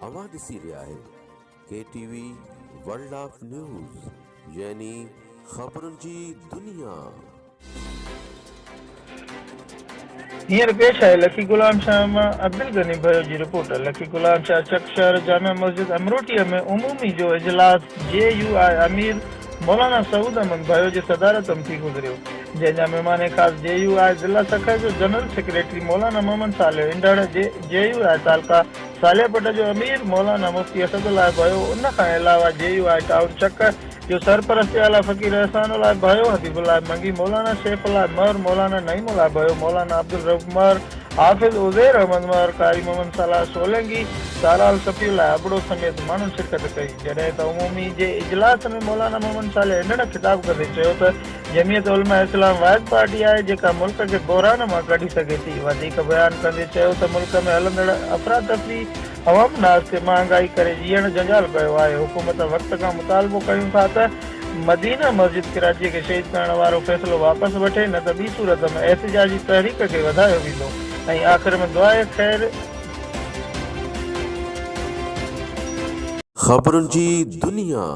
اوهان ڏسي رهيا آهيو K T V world of news يعني خبرن جي دنيا. هينئر پيش آهي لکي غلام شاهه مان عبدالغني ڀيو جي رپورٽ لکي غلام شاهه چڪ شهر جامع مسجد امروٽيء ۾ عمومي جو اجلاس جي يو آء امير مولانا سعود احمد ڀيو جي صدارت م ٿي گذريو جنهن جا مهمان خاص جي يو آء ضلع سکر جو جنرل سيڪريٽري مولانا محمد صالح انڍڙ، جي يو آء تعلقه صالح پٽ جو امير مولانا مفتي اسد الله ڀيو، ان کان علاوه جي يو آء ٽائون چڪ جو سرپرست اعليٰ فقير احسان الله ڀيو، حبيب الله منگي، مولانا سيف الله مهر، مولانا نعيم الله ڀيو، مولانا عبدالرئوف مهر، حافظ عزير احمد مهر، قاري محمد صالح سولنگي، سارال صفي الله ابڙو سميت ماڻهن شرڪت ڪئي. جڏهن ته عمومي جي اجلاس ۾ مولانا محمد صالح انڙ خطاب ڪندي چيو ته جمعيت علماء اسلام واحد پارٽي آهي جيڪا ملڪ کي بحران مان ڪڍي سگهي ٿي. وڌيڪ بيان ڪندي چيو ته ملڪ ۾ هلندڙ افراتفري عوام ناس تي مهانگائي ڪري جيئڻ جنجال ڪيو آهي. حڪومت وقت کان مطالبو ڪيون ٿا ته مدينه مسجد ڪراچي کي شهيد ڪرڻ وارو فيصلو واپس وٺي نه ته ٻي صورت ۾ احتجاجي تحريڪ کي وڌايو ويندو ۽ آخر ۾ دعاء خير خبرن جي دنيا.